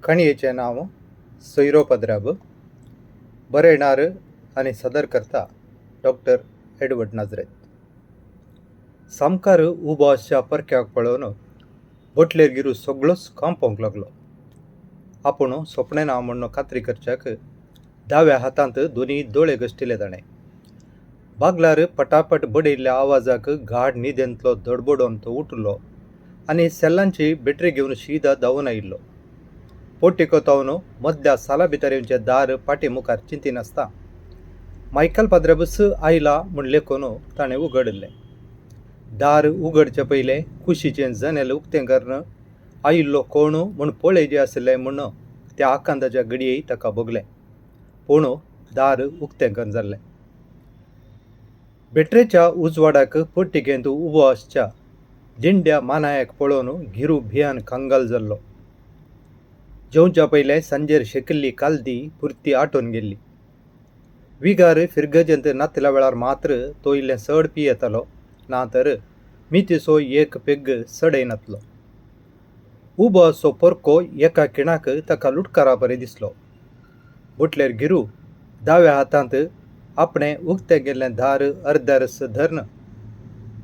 काणयेचें नांव सोयरो पद्राब. बरयणार आनी सदर करता डॉक्टर एडवर्ड नाजरेत. सामकार उबो आसच्या परक्याक पळोवन बोटलेर गिरू सगळोच कांपोंक लागलो. आपूण सोपणें ना म्हूण खात्री करच्याक दाव्या हातांत दोनी दोळे घश्टिले ताणें. बागलार पटापट बडयल्ल्या आवाजाक गाढ न्हिदेंतलो धडबडोन तो उठलो आनी सेल्लांची बॅटरी घेवन शीदा धांवून आयिल्लो. पोर्टिको तावन मदल्या साला भितर येवचें दार पाटी मुखार चिंतिनासता मायकल पाद्रेबूस आयला म्हूण लेखून ताणें उगडिल्लें. दार उगडचे पयलें कुशीचें जनेल उक्तें करून आयिल्लो कोण म्हूण पळयजे आशिल्लें म्हूण त्या आकांताच्या घडये ताका भोगलें, पूण दार उक्तें करून जाल्लें. बेटरेच्या उजवाडाक पोर्टिकेंत उबो आसच्या दिंड्या मानायाक पळोवन गिरू भियान कंगाल जाल्लो. जेवच्या पयलें सांजेर शेकिल्ली कालदी पुरती आटोवन गेल्ली. विगार फिर्गजेंत नातल्या वेळार मात्र तो इल्लें चड पियेतालो, ना तर मितीचो एक पेग चडयनातलो. उबो असो पोरको एका खिणाक ताका लुटकारा बरें दिसलो. बोटलेर गिरू दाव्या हातांत आपणें उक्तें केल्लें दार अर्द्यारस धरून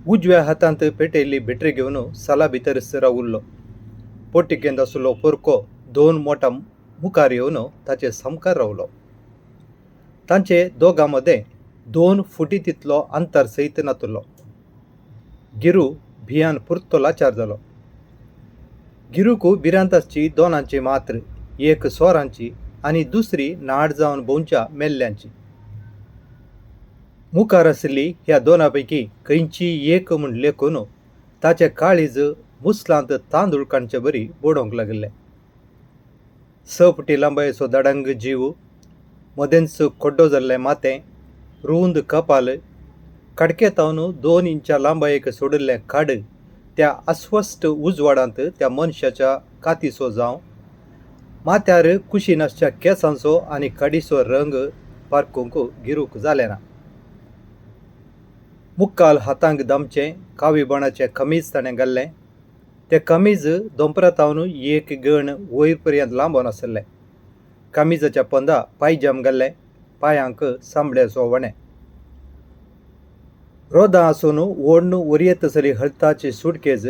उजव्या हातांत पेटयल्ली बॅटरी घेवन साला भितरच रावुल्लो. पोर्टिकेंत आशिल्लो पोरको दोन मोटां मुखार येवन ताचे सामकार रावलो. तांचे दोगां मदें 2 फुटी तितलो अंतर सयत नातलो. गिरू भियान पुरतो लाचार जालो. गिरूक भिरांत आसची दोनांची मात्र, एक सोरांची आनी दुसरी नाड जावन भोंवच्या मेल्ल्यांची. मुखार आशिल्ली ह्या दोना पैकी खंयची एक म्हूण लेखून ताचें काळीज मुसलांत तांदूळ काडचे बरी बडोवंक लागिल्लें. 6 फुटी लांबायेचो दाडंग जीव, मदेंच खड्डो जाल्लें माथें, रूंद कपाल, कडकेतावन 2 इंचा लांबायेक सोडिल्लें खाड त्या अस्वस्थ उजवाडांत त्या मनशाच्या कातीचो जावं माथ्यार कुशीन आसच्या केंसांचो आनी काडीचो रंग पारखूंक गिरूक जालें ना. मुक्काल हातांक दामचें कावी बाणाचें कमीज ताणें घाल्लें. तें कमीज दोंपरातावन एक गण वयर पर्यंत लांबोन आशिल्लें. कमिजाच्या पोंदा पायजाम घाल्लें, पांयांक सांबड्याचो वणें. रोदां आसून ओडून वरयेत तसली हळताची सुटकेज,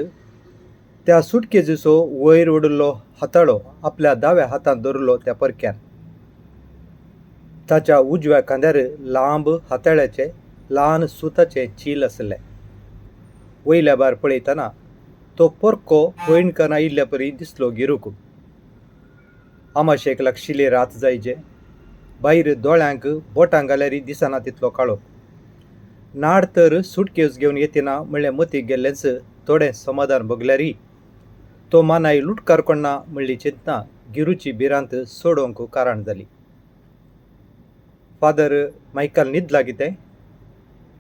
त्या सुटकेजीचो वयर ओडिल्लो हाताळो आपल्या दाव्या हातांत धरलो त्या परक्यान. ताच्या उजव्या खांद्यार लांब हाताळ्याचे ल्हान सुताचें चील आशिल्लें. वयल्या भार पळयतना तो परको पयणकन आयिल्ल्या परी दिसलो गिरूक. आमाशेक लागशिल्ली रात जायजे, भायर दोळ्यांक बोटां घाल्यार दिसना तितलो काळोख. नाड तर सुटकेज घेवन येतना म्हणलें मतीक गेल्लेंच थोडें समाधान भोगल्यारय तो मानाय लुटकार कोण्णा म्हणली चिंतना गिरूची भिरांत सोडोवंक कारण जाली. फादर मायकल न्हिदला कितें?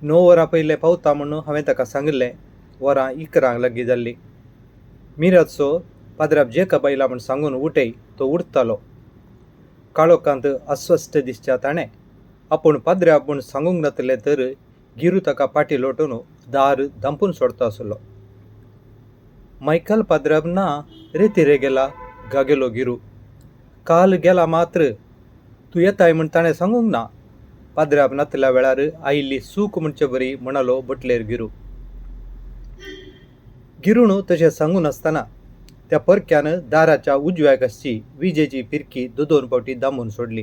9 वरां पयलें पावता म्हूण हांवें ताका सांगिल्लें. वरां 11 लागीं जाल्लीं. मिराचो पाद्राब जेकब आयला म्हूण सांगून उठय तो उठतालो. काळोखांत अस्वस्थ दिसच्या ताणें आपूण पाद्र्याब म्हूण सांगूंक नातलें तर गिरू ताका पाटी लोटून दार धांपून सोडता आसलो. मायकल पाद्राब ना रेती रे गेला गागेलो गिरू. काल गेला मात्र तूं येताय म्हूण ताणें सांगूंक ना. पाद्र्याब नातल्या वेळार आयिल्ली सूक म्हणचे बरी म्हणालो बटलेर गिरू. गिरून तशें सांगून आसतना त्या परक्यान दाराच्या उजव्याक आसची विजेची फिरकी 2 फावटी दामून सोडली.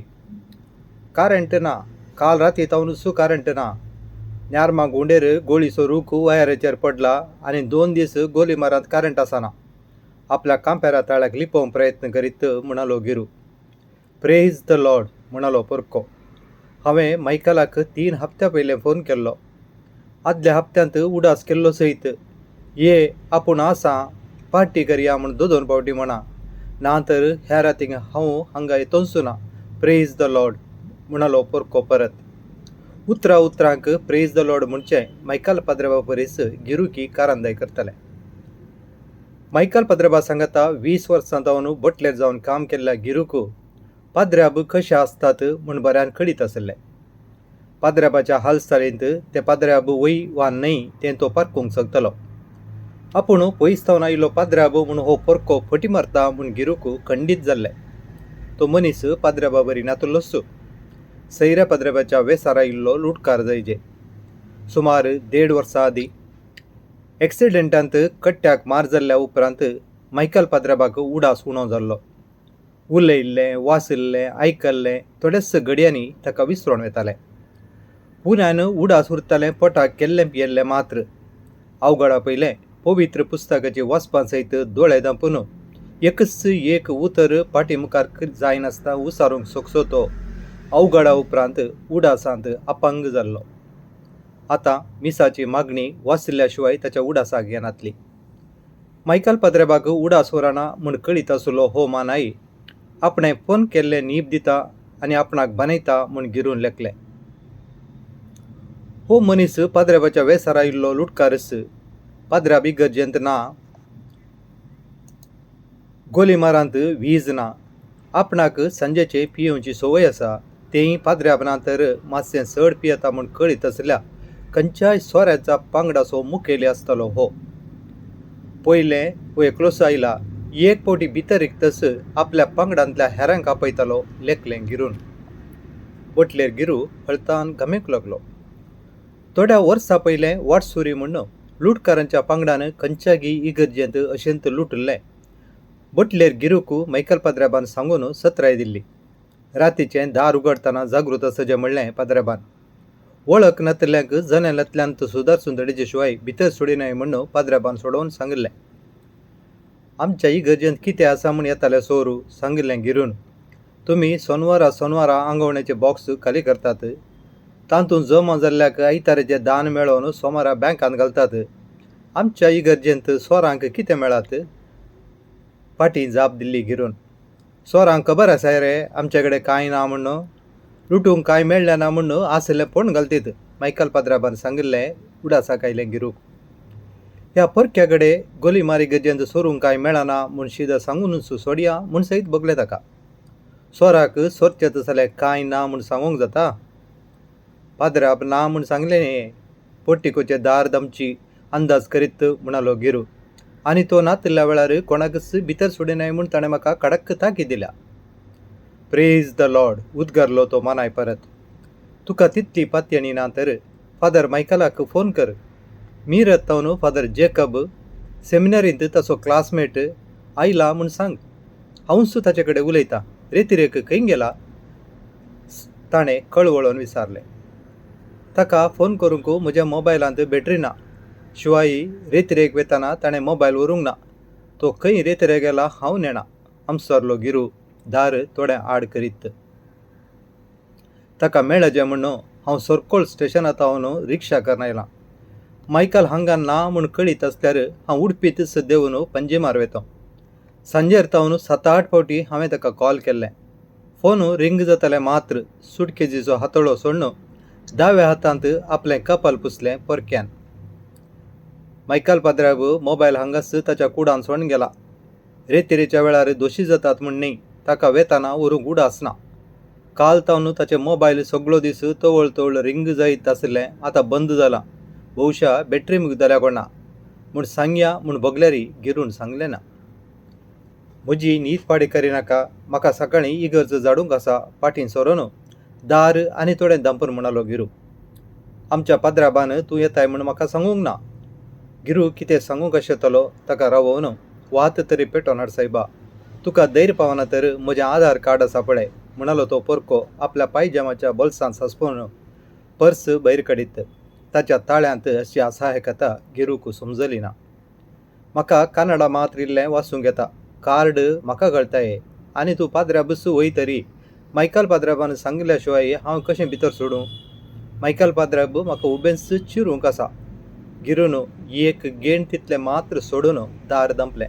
करंट ना, काल राती तावनूच करंट ना. न्यारमा गुंडेर गोळीचो रूख वायराचेर पडला आनी 2 दीस गोली मारांत करंट आसना. आपल्या कांपेरा ताळ्याक लिपोवंक प्रयत्न करीत म्हणालो गिरू. प्रेज the Lord म्हणालो परको. हांवें मायकलाक 3 हप्त्या पयलें फोन केल्लो. आदल्या हप्त्यांत उडास केल्लो सयत ये आपूण आसा पार्टी करया म्हूण 2 फावटी म्हणा, ना तर ह्या रातीक हांव हांगा येतोच ना. प्रेज the Lord म्हणालो पोरको परत. उतरा उतरांक प्रेज the Lord म्हणचें मायकल पाद्रेबा परीस गिरुकी कारांदाय करतलें. मायकल पाद्रेबा सांगाता 20 वर्सां जावन बटलेर जावन काम केल्ल्या गिरूक पाद्र्याब कशे आसतात म्हूण बऱ्यान कळीत आशिल्लें. पाद्र्याबाच्या हालचालींत ते पाद्र्याब वय वा न्हय तें तो पारखूंक शकतलो. आपूण पयस थावन आयिल्लो पाद्र्याब म्हूण हो पोरको फटी मारता म्हूण गिरूक खंडीत जाल्लें. तो मनीस पाद्र्याबा बरी नातलोच. सैऱ्या पाद्र्याबाच्या वेसार आयिल्लो लुटकार जायजे. सुमार 1.5 वर्सां आदीं एक्सिडेंटांत कट्ट्याक मार जाल्ल्या उपरांत मायकल पाद्र्याबाक उडास उणो जाल्लो. उलयिल्लें, वाचिल्लें, आयकल्लें थोड्याच घडयांनी ताका विसरून वतालें. पुण्यान उडास उरतालें पोटाक केल्लें पियेल्लें मात्र. अवघडा पयलें पवित्र पुस्तकाची वाचपा सयत दोळे धांपून एकच एक उतर फाटी मुखार जायनासतना उसारूंक सोकसो तो अवघडा उपरांत उडासांत अपंग जाल्लो. आतां मिसाची मागणी वाचिल्ल्या शिवाय ताच्या उडासाक येनातली. मायकल पाद्रेबाक उडास उरना म्हूण कळीत आसलो हो मानाय आपणें फोन केल्लें नीब दिता आनी आपणाक बनयता म्हूण गिरून लेखलें. हो मनीस पाद्रेबाच्या वेसार आयिल्लो लुटकारस. पाद्र्याब इगर्जेंत ना, गोलीमारांत वीज ना, आपणाक सांजेचे पियेवची संवय आसा, तेंय पाद्र्याब ना तर मातशें चड पियेता म्हूण कळीत आसल्या खंयच्याय सोऱ्याच्या पांगडाचो मुखेली आसतलो हो. पयलें हो एकलोच आयला, एक फावटी भितर रिगतच आपल्या पांगडांतल्या हेरांक आपयतालो लेखलें गिरून. बोटलेर गिरू हळतान घामेक लागलो. थोड्या वर्सां पयलें वाटसुरी म्हूण लुटकारांच्या पांगडान खंयच्यागी इगर्जेंत अशेंत लुटिल्लें. बोटलेर गिरूक मायकल पाद्र्याबान सांगून सत्राय दिल्ली. रातीचें दार उगडटना जागृत आसचें म्हणलें पाद्र्याबान. वळख नातल्यांक जनेलांतल्यान सुदारसून धाडिचे शिवाय भितर सोडिनाय म्हूण पाद्र्याबान सोडोवन सांगिल्लें. आमच्या इगर्जेंत कितें आसा म्हूण येतालें सोरू, सांगिल्लें गिरून. तुमी सोनवारा सोनवारा आंगवण्याचे बॉक्स खाली करतात, तातूंत जमा जाल्ल्याक आयताराचें दान मेळोवन सोमारा बँकांत घालतात. आमच्या इगर्जेंत सोरांक कितें मेळात? फाटीं जाप दिल्ली गिरून. सोरांक खबर आसाय रे आमचे कडेन कांय ना म्हूण, लुटूंक कांय मेळ्ळें ना म्हूण आसलें फोण घालतीत, मायकल पाद्राबान सांगिल्लें उडासाक आयलें गिरूक. ह्या परक्या कडेन गोलीमार इगर्जेंत सोरूंक कांय मेळना म्हूण शिदा सांगूनच सोडया म्हूण सयत भोगलें ताका. सोराक सोरचें जाल्यार कांय ना म्हूण सांगूंक जाता? पाद्राब ना म्हूण सांगलें न्ही, पोर्टिकोचें दार दामची अंदाज करीत म्हणालो गिरू. आनी तो नातिल्ल्या वेळार कोणाकच भितर सोडिनाय म्हूण ताणें म्हाका कडक ताकीद दिल्या. प्रेज the Lord, उद्गारलो तो मानाय परत. तुका तितली पातयणी ना तर फादर मायकलाक फोन कर. मीरत तावन फादर जेकब सेमिनरींत ताचो क्लासमेट आयला म्हूण सांग. हांवूच ताचे कडेन उलयतां. रेतिरेक खंय गेला? ताणें कळवळोन विचारलें. ताका फोन करूंक म्हज्या मोबायलांत बॅटरी ना. शिवाय रेतिरेक वेतना ताणें मोबायल व्हरूंक ना. तो खंय रेतिरेक गेला हांव नेणा, आमसरलो गिरू दार थोडें आड करीत. ताका मेळचें म्हूण हांव सरकोळ स्टेशनांत हांव रिक्षा करून आयलां. मायकल हांगा ना म्हूण कळीत आसल्यार हांव उडपीतच देंवन पंजिमार वेतो. सांजेर तावन 7-8 फावटी हांवें ताका कॉल केल्लें. फोन रिंग जातालें मात्र सुटकेजीचो हातोळो सोडून दाव्या हातांत आपलें कपाल पुसलें परक्यान. मायकल पाद्राब मोबायल हांगाच ताच्या कुडान सोडून गेला. रेतिरेच्या वेळार दोशी जातात म्हूण न्ही, ताका वेताना व्हरूंक उडास ना. काल तावन ताचें मोबायल सगळो दीस तवळ तवळ रिंग जायत आशिल्लें, आतां बंद जालां. बहुशा बॅटरी मुगदल्या कोणा म्हूण सांगया म्हूण भोगल्यारी गिरून सांगलें ना. म्हजी न्हीद पाडी करिनाका, म्हाका सकाळीं इगर्ज झाडूंक आसा, फाटीं सरोन दार आनी थोडें धांपून म्हणालो गिरू. आमच्या पाद्राबान तूं येताय म्हूण म्हाका सांगूंक ना. गिरू कितें सांगूंक आशेतलो ताका रावोवन वात तरी पेटोवन हाड सायबा, तुका धैर्य पावना तर म्हजें आधार कार्ड आसा पळय, म्हणालो तो परको आपल्या पायजामाच्या बोल्सांत सांसपून पर्स भायर काडीत. ताच्या ताळ्यांत अशी असहायकता गिरूक समजली ना. म्हाका कन्नडा मात्र इल्लें वाचूंक येता, कार्ड म्हाका कळटाय, आनी तूं पाद्र्या बसू वय तरी मायकल पाद्राबान सांगिल्ल्या शिवाय हांव कशें भितर सोडूं? मायकल पाद्राब म्हाका उबेंच चिरूंक आसा. गिरून एक गेण तितलें मात्र सोडून दार धांपलें.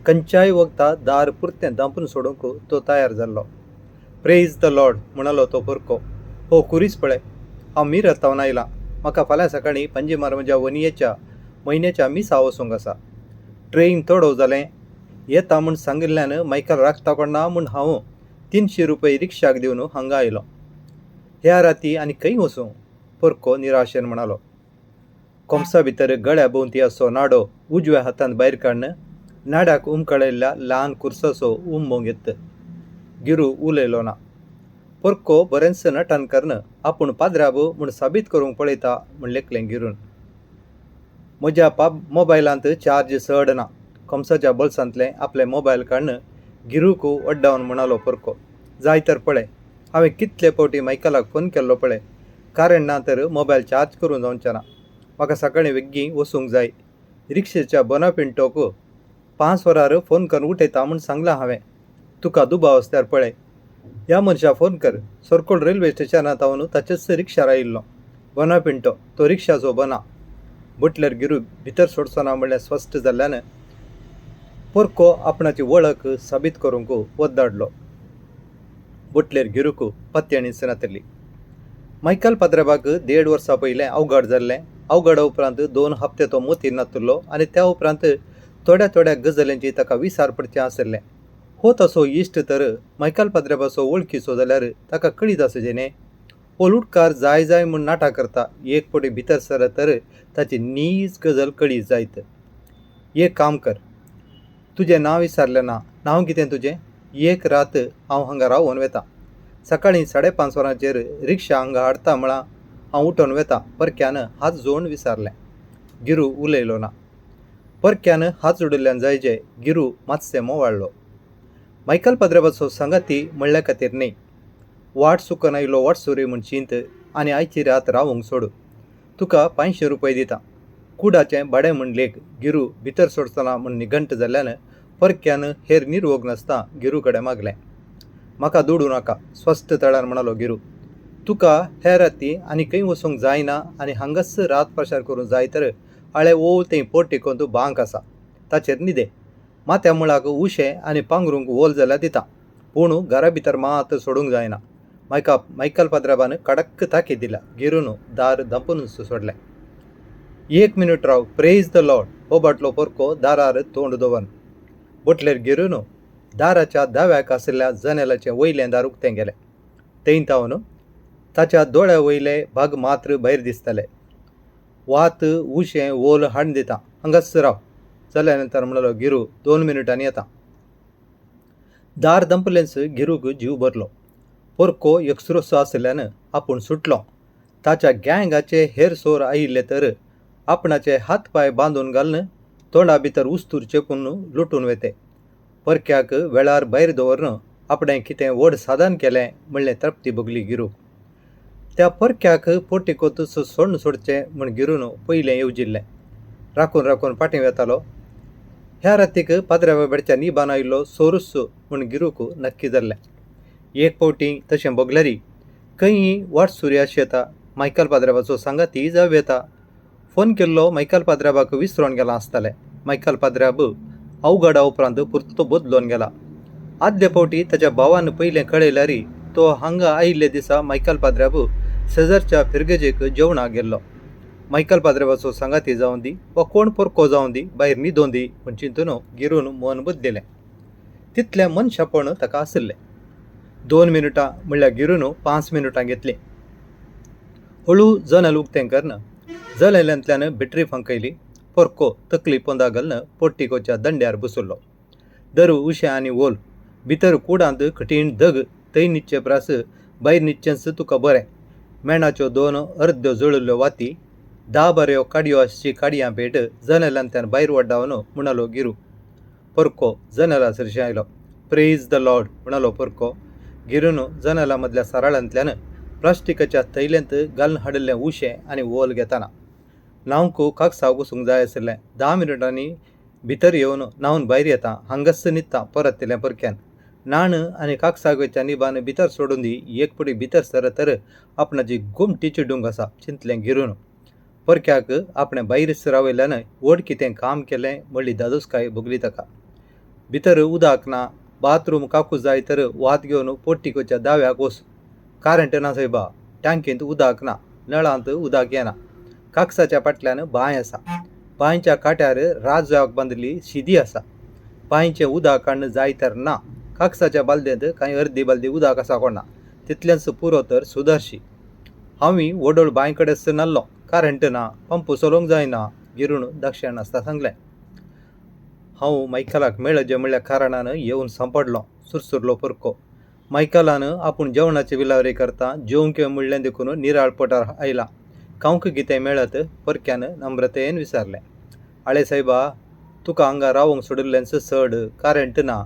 खंयच्याय वखता दार पुरतें धांपून सोडूंक तो तयार जाल्लो. प्रेज the Lord, म्हणालो तो परको. हो कुरीस पळय, हांव मिरत तावन आयलां. म्हाका फाल्यां सकाळीं पंजिमार म्हज्या वनयेच्या म्हयन्याच्या मिसा वचूंक आसा. ट्रेन तोडो जालें. येता म्हूण सांगिल्ल्यान मायकल राखता कोणा म्हूण हांव 300 रुपये रिक्षाक दिवन हांगा आयलो. ह्या राती आनी खंय वचूं? परको निराशेन म्हणालो. कोमसा भितर गळ्या भोंवती असो नाडो उजव्या हातान भायर काडून नाड्याक उमकळिल्ल्या ल्हान कुर्साचो उंबो घेत गिरू उलयलो ना. पोरको बरेंच नटन करून आपूण पाद्राब म्हूण साबीत करूंक पळयता म्हूण लेखलें गिरून. म्हज्या मोबायलांत चार्ज चड ना. खोमसाच्या बोल्सांतलें आपलें मोबायल काडून गिरूक वड्डावन म्हणालो पोरको. जाय तर पळय, हांवें कितले फावटी मायकलाक फोन केल्लो पळय. कारण ना तर मोबायल चार्ज करूंक जावचें ना. म्हाका सकाळीं वेगीं वचूंक जाय. रिक्षेच्या बोनापिंटोक 5 वरार फोन करून उठयता म्हूण सांगलां हांवें. तुका दुबाव आसल्यार पळय, ह्या मनशा फोन कर. सोरकोल रेल्वे स्टेशनांत हांव ताचेच रिक्षार आयिल्लो. बोनापिंटो तो रिक्षाचो बोना. बटलर गिरू भितर सोडचो ना म्हणल्यार स्पश्ट जाल्ल्यान पोरको आपणाची वळख साबीत करूंक वद्दाडलो. बटलेर गिरूक पत्याणीच नातिल्ली. मायकल पाद्रेबाक 1.5 वर्सां पयलें अवघड जाल्लें. अवघडा उपरांत 2 हप्ते तो मोती नातिल्लो आनी त्या उपरांत थोड्या थोड्या गजालींची ताका विसार पडचें आशिल्लें. हो तसो इश्ट तर मायकल पाद्रेबाचो वळखीचो जाल्यार ताका कळीत आसचें न्ही. हो लुटकार जाय जाय म्हूण नाटक करता. एक फावटी भितर सरत तर ताची नीज गजल कळीत जायत. एक काम कर, तुजें नांव विचारलें ना. नांव कितें तुजें? एक रात हांव हांगा रावोन वेता. सकाळीं 5:30 वरांचेर रिक्षा हांगा हाडटा म्हळां हांव उठोन वेता. परक्यान हात जोडून विचारलें. गिरू उलयलो ना. परक्यान हात जोडिल्ल्यान जायजे गिरू मातशें मोवाळ्ळो. मायकल पाद्रेबाचो सांगाती म्हणल्या खातीर न्ही. वाट चुकून आयलो वाटसुरी म्हूण चिंत आनी आयची रात रावूंक सोड. तुका 500 रुपये दिता. कुडाचें भाडें म्हूण लेख. गिरू भितर सोडचना म्हूण निघंट जाल्ल्यान परक्यान हेर निरोग नासता गिरू कडेन मागलें. म्हाका दुडू नाका, स्वस्थ तळार म्हणालो गिरू. तुका हे राती आनी खंय वचूंक जायना आनी हांगाच रात प्रसार करूंक जाय तर आळे ओल थंय पोर्टिकोंत बांक आसा, ताचेर न्हिदे. माथ्या मुळाक उशें आनी पांगरूंक ओल जाल्यार दिता, पूण घरा भितर मात सोडूंक जायना. मायकल पाद्रेबान कडक ताकीद दिल्या. गिरून दार धांपूनच सोडलें. 1 मिनट राव, प्रेज the Lord. हो बाटलो पोरको दारार तोंड दवरून. बोटलेर गिरून दाराच्या दाव्याक आशिल्ल्या जनेलाचें वयलें दार उक्तें गेलें. थंय तावन ताच्या दोळ्या वयले भाग मात्र भायर दिसताले. वात उशें ओल हाडून दिता, हांगाच राव. जाल्या नंतर म्हणालो गिरू, 2 मिनटांनी येता. दार दंपलेंच गिरूक जीव भरलो. पोरको एकसुरोसो आशिल्ल्यान आपूण सुटलो. ताच्या गँगाचे हेर सोर आयिल्ले तर आपणाचे हात पांय बांदून घालून तोंडा भितर उस्तूर चेपून लुटून वेते. परक्याक वेळार भायर दवरून आपणें कितें व्हड साधन केलें म्हणलें तृप्ती भोगली गिरूक. त्या परक्याक पोर्टिकोंतूच सोडून सोडचें म्हूण गिरून पयलें येवजिल्लें. राखून राखून फाटीं वेतालो. ह्या रातीक पाद्र्या बेडच्या निबान आयिल्लो सोरूस म्हूण गिरूक नक्की जाल्लें. एक फावटी तशें भोगल्यारी खंयी वाटसुरी आशी येता. मायकल पाद्रेबाचो सांगाती जावं येता. फोन केल्लो मायकल पाद्रेबाक विसरोन गेलां आसतालें. मायकल पाद्रेब अवघडा उपरांत पुरतो बदलून गेला. आदले फावटी ताच्या भावान पयलें कळयल्यारी तो हांगा आयिल्ले दिसा मायकल पाद्रेब शेजारच्या फिरगजेक जेवणाक गेल्लो. मायकल पाद्रेबाचो सांगाती जावं दी वा कोण पोरको जावं दी, भायर न्हिदों दी म्हूण चिंतून गिरून मन बदलिलें. तितलें मनशापण ताका आशिल्लें. 2 मिनटां म्हणल्यार गिरून 5 मिनटां घेतलीं. हळू जनेल उक्तें करून जनेलांतल्यान बॅटरी फांकयली. पोरको तकली पोंदा घालून पोर्टिकोच्या दंड्यार बसलो. दर उशें आनी ओल भितर कुडांत कठीण दग. थंय न्हिदचे परस भायर न्हिदचेंच तुका बरें. मेणाच्यो 2 अर्द्यो जळिल्ल्यो वाती, 10 बऱ्यो काडयो आसची काडयां पेट जनेलांतल्यान भायर वड्डावन म्हणालो गिरू. पोरको जनेला सरशीं आयलो. प्रेज the Lord म्हणालो पोरको. गिरून जनेला मदल्या साराळांतल्यान प्लास्टिकाच्या थैल्यांत घालून हाडिल्लें उशें आनी ओल घेताना. न्हावंक काकसाव वचूंक जाय आशिल्लें. 10 मिनटांनी भितर येवन न्हावन भायर येता. हांगाच न्हिदता परत दिलें परक्यान. न्हाण आनी काकसागेच्या निबान भितर सोडून दी. एक फावटी भितर सरत तर आपणाची गोमटी चिडूंक आसा चिंतलें गिरून. परक्याक आपणें भायरच रावयल्ल्यान व्हड कितें काम केलें म्हणली दादोसकाय भोगली ताका. भितर उदक ना, बाथरूम काकू जाय तर वात घेवन पोर्टिकोच्या दाव्याक वच. करंट ना सायबा, टांकेंत उदक ना, नळांत उदक येना. काकसाच्या फाटल्यान बांय आसा. बांयच्या काट्यार राजवाक बांदिल्ली शिदी आसा. बांयचें उदक काडून जाय तर ना. काकसाच्या बालदेंत कांय अर्दी बालदी उदक आसा कोणा, तितलेंच पुरो तर सुदारशी. हांवूय वडोळ बांय कडेच नाल्लो. करंट ना, पंप चलोवंक जायना. गिरून दक्षिण आसता सांगलें. हांव मायकलाक मेळजे म्हणल्या कारणान येवन सांपडलो. सुरसुरलो पोरको. मायकलान आपूण जेवणाची विलावरी करता जेवंक यो म्हणलें देखून निराळ पोटार आयला. खावंक कितें मेळत? परक्यान नम्रतेन विचारलें. आळे सायबा, तुका हांगा रावंक सोडिल्लेंच चड. कारेंट ना.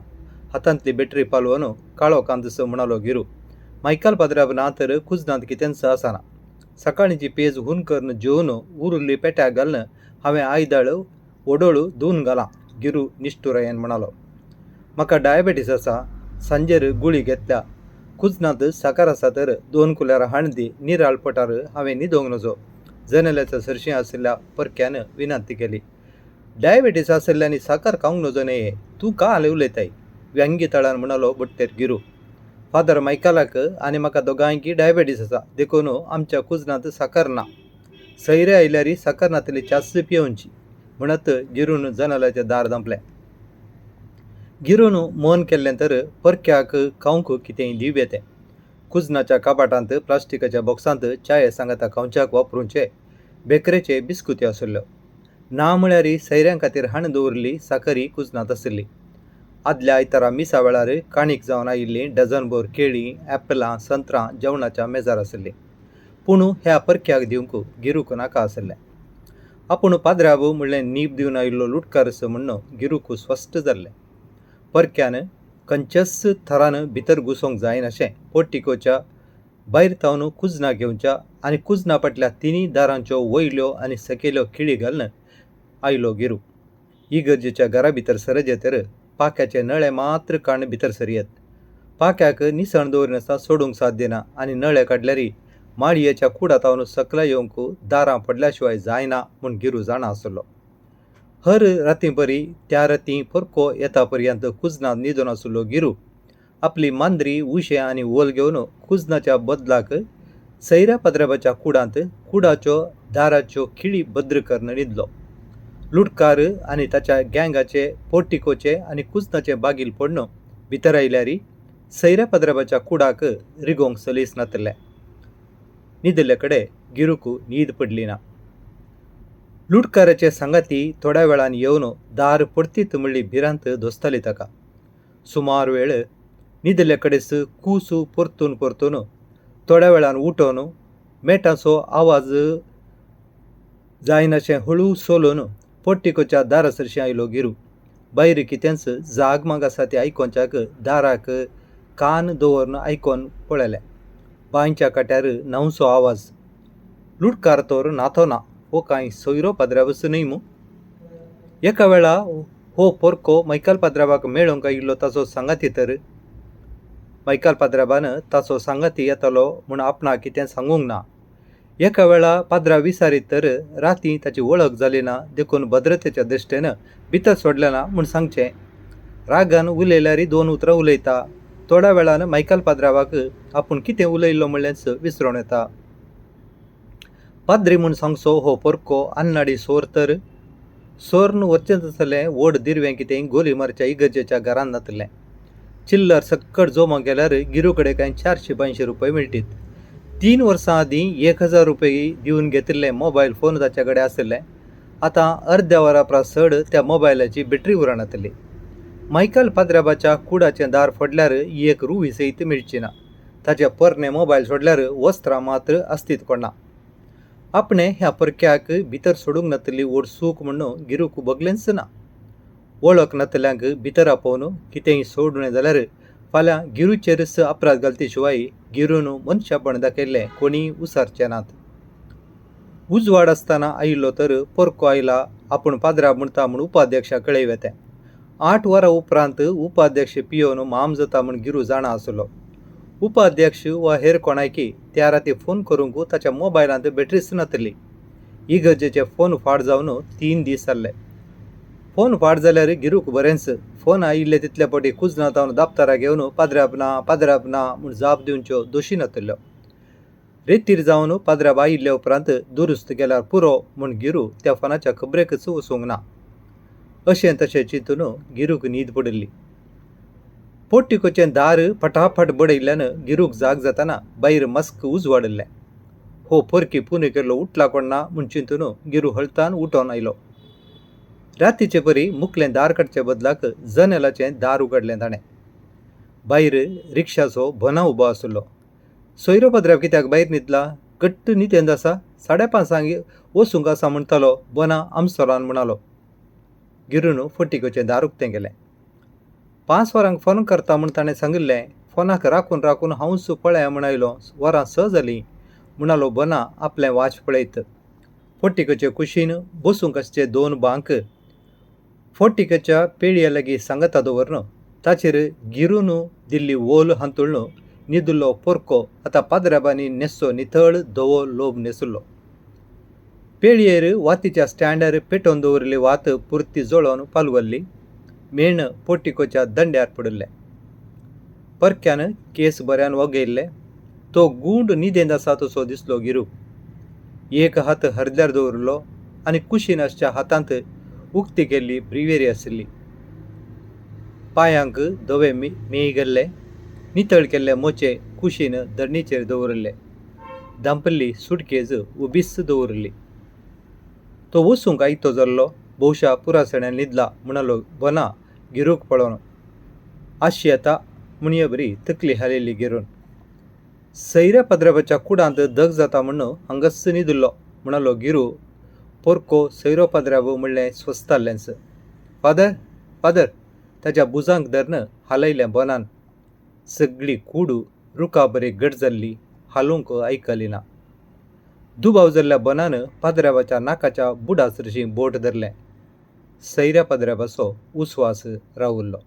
हातांतली बॅटरी पालवून काळोखांतसो म्हणालो गिरू. मायकल पाद्र्याब ना तर कुजनांत कितेंच आसना. सकाळींची पेज हून करून जेवन उरिल्ली पेट्याक घालून हांवें आयदळ ओडोळ धुवन घालां. गिरू निश्ठुरायेन म्हणालो. म्हाका डायबेटीस आसा. सांजेर गुळी घेतल्या. कुजनांत साकर आसा तर दोन कुल्यार हाण दी. निराळ पोटार हांवें न्हिदोंक नजो. जनेलाच्या सरशीं आशिल्ल्या परक्यान विनंती केली. डायबेटीस आशिल्ल्यांनी साकर खावंक नजो न्हय. तूं काल उलयताय. व्यंग्यताळान म्हणालो बट्टेर गिरू. फादर मायकलाक आनी म्हाका दोगांयकी डायबेटीस आसा देखून आमच्या कुजनांत साकर ना. सैरे आयल्यार साकर नातली च्याच पियोवची. म्हणत गिरून जनेलाचें दार धांपलें. गिरून मन केल्लें तर परक्याक खावंक कितेंय दिवं येतें. कुजनाच्या कपाटांत प्लास्टिकाच्या बॉक्सांत च्याये सांगाता खावच्याक वापरूचे बेकरेचे बिस्कुत्यो आशिल्ल्यो. ना म्हळ्यार सैऱ्यां खातीर हाण दवरिल्ली साकरी कुजनांत आशिल्ली. आदल्या आयतारा मिसा वेळार काणीक जावन आयिल्लीं डझनभर केळीं, ऍपलां, संत्रां जेवणाच्या मेजार आशिल्लीं. पूण ह्या परक्याक दिवंक गिरूक नाका आशिल्लें. आपूण पाद्र्याब म्हणलें नीब दिवन आयिल्लो लुटकारसो म्हूण गिरूक स्पश्ट जाल्लें. परक्यान खंयच्याच थरान भितर घुसोवंक जायनाशें पोर्टिकोच्या भायर थावन कुजनां घेवच्या आनी कुजना फाटल्या तिनूय दारांच्यो वयल्यो आनी सकयल्यो खिळी घालून आयलो गिरू. इगर्जेच्या घरा भितर सरजे तर पाक्याचे नळे मात्र काण भितर सरयेत. पाक्याक निसण दवरिनासतना सोडूंक साध्य ना आनी नळे काडल्यार माळयेच्या कुडातावन सकला येवंक दारां पडल्या शिवाय जायना म्हूण गिरू जाणा आसलो. हर राती परी त्या राती परको येता पर्यंत कुजनांत न्हिदून आशिल्लो गिरू आपली मांद्री, उशें आनी वोल घेवन कुजनाच्या बदलाक सैऱ्या पदराबाच्या कुडांत कुडाच्यो दाराच्यो खिळी भद्र करून न्हिदलो. लुटकार आनी ताच्या गँगाचे पोर्टिकोचे आनी कुजनाचे बागील पडून भितर आयल्यार सैऱ्या पदराबाच्या कुडाक रिगोवंक सलीस नातलें. न्हिदिल्ले कडेन गिरूक न्हीद पडली ना. लुटकाराचे सांगाती थोड्या वेळान येवन दार परतीत म्हणली भिरांत धोसताली ताका. सुमार वेळ न्हिदिल्ले कडेच कूस परतून परतून थोड्या वेळान उठोवन मेटांचो आवाज जायनाशें हळू सोलून पोर्टिकोच्या दारा सरशीं आयलो गिरू. भायर कितेंच जागमाग आसा तें आयकोंच्याक दाराक कान दवरून आयकोन पळयलें. बांयच्या काट्यार न्हांवचो आवाज. लुटकार तर न्हातो ना. हो कांय सोयरो पाद्र्याबस न्हय मूं. एका वेळा हो पोरको मैकल पाद्र्याबाक मेळोवंक आयिल्लो ताचो सांगाती तर. मैकल पाद्र्याबान ताचो सांगाती येतलो म्हूण आपणाक कितें सांगूंक ना. एका वेळा पाद्रा विसारीत तर राती ताची वळख जाली ना देखून भद्रतेच्या दृश्टेन भितर सोडलें ना म्हूण सांगचें. रागान उलयल्यार दोन उतरां उलयता. थोड्या वेळान मायकल पाद्रावाक आपूण कितें उलयल्लो म्हणलेंच विसरोन येता. पाद्री म्हूण सांगचो हो पोरको अन्नाडी सोर तर. सोर्न वचचें आसलें व्हड दिरवें कितें गोली मारच्या इगर्जेच्या घरांत नातलें. चिल्लर सक्कड जमा केल्यार गिरू कडेन कांय 400-500 रुपये मेळटीत. 3 वर्सां आदीं 1000 रुपये दिवन घेतिल्लें मोबायल फोन ताचे कडेन आशिल्लें. आतां अर्द्या वरा परस चड त्या मोबायलाची बॅटरी उरनातली. मायकल पाद्र्याबाच्या कुडाचें दार फोडल्यार एक रुवी सयत मेळची ना. ताचे पोरणे मोबायल सोडल्यार वस्त्रां मात्र आसतीत कोणा. आपणें ह्या परक्याक भितर सोडूंक नातली व्हड सूख म्हूण गिरूक भोगलेंच ना. वळख नातल्यांक भितर आपोवन कितेंय सोडूं जाल्यार फाल्यां गिरूचेरच अपराध घालती शिवाय गिरून मनशापण दाखयल्लें कोणीय उसारचे नात. उजवाड आसतना आयिल्लो तर परको आयला आपूण पाद्रा म्हणटा म्हूण उपाध्यक्षा कळय तें. 8 वरां उपरांत उपाध्यक्ष पियोवन माम जाता म्हूण गिरू जाणा आसलो. उपाध्यक्ष वा हेर कोणायकी त्या राती फोन करूंक ताच्या मोबायलांत बॅटरीच नातली. इगर्जेचे फोन फाट जावन 3 दीस जाल्ले. फोन फाट जाल्यार गिरूक बरेंच. फोन आयिल्ले तितले फावटी कुजनांत दापतारा घेवन पाद्र्याब ना पाद्र्याब ना म्हूण जाप दिवच्यो दोशी नातल्यो. रेतीर जावन पाद्र्याब आयिल्ले उपरांत दुरुस्त केल्यार पुरो म्हूण गिरू त्या फोनाच्या खबरेकच वचूंक ना. अशें तशें चिंतून गिरूक न्हीद पडिल्ली. पोर्टिकोचें दार फटाफट बडयल्ल्यान गिरूक जाग जातना भायर मस्क उजवाडिल्लें. हो पोरकी पुने केल्लो उठला कोण ना म्हूण चिंतून गिरू हळतान उठोवन आयलो. रातीचे परी मुकलें दार काडचे बदलाक जनेलाचें दार उगडलें ताणें. भायर रिक्षाचो बोना उबो आशिल्लो. सोयरो पदराब कित्याक भायर न्हिदला? घट्ट न्हिदेंत आसा. साडे पांचांक वचूंक आसा म्हणटालो, बोना आमसोरान म्हणालो. गिरून फोटिकोचें दार उक्तें केलें. 5 वरांक फोन करता म्हूण ताणें सांगिल्लें. फोनाक राखून राखून हांवूच पळया म्हूण आयलो. वरां 6 जालीं म्हणालो बोना आपलें वाच पळयत. फोटिकोचे कुशीन बसूंक आसचे 2 बांक फोटिकोच्या पेळये लागीं सांगाता दवरून ताचेर गिरून दिल्ली वोल हांतुळून न्हिदिल्लो पोरको आतां पाद्राबांनी न्हेसचो नितळ धवो लोब न्हेसुल्लो. पेळयेर वातीच्या स्टँडार पेटोवन दवरिल्ली वात पुरती जळोवन पालवल्ली. मेण पोर्टिकोच्या दंड्यार पडिल्लें. परक्यान केस बऱ्यान वगयल्ले. तो गूंड न्हिदेंत आसा तसो दिसलो गिरू. एक हात हरद्यार दवरिल्लो आनी कुशीन आसच्या हातांत उक्ती केल्ली ब्रिवेरी आशिल्ली. पांयांक धवे मेय गेल्ले. नितळ केल्ले मोचे कुशीन धरणीचेर दवरिल्ले. धांपिल्ली सुटकेज उबीच दवरिल्ली. तो वचूंक आयतो जाल्लो. भोवशा पुरासण्यान न्हिदला म्हणालो बोना गिरूक पळोवन. आशी येता म्हणये बरी तकली हालयली गिरून. सैऱ्या पद्राबाच्या कुडांत दग जाता म्हूण हांगाच न्हिदिल्लो म्हणालो गिरू. पोरको सैरो पाद्राब म्हणलें स्वस्ताल्लेंच. फादर फादर ताच्या भुजांक धरून हालयलें बोनान. सगळी कूड रुखा बरी घट जाल्ली. हालूंक आयकली ना. दुबाव जाल्ल्या बोनान पाद्राबाच्या नाकाच्या बुडा सरशीं बोट धरलें. सैऱ्या पाद्राबाचो उस्वास रावल्लो.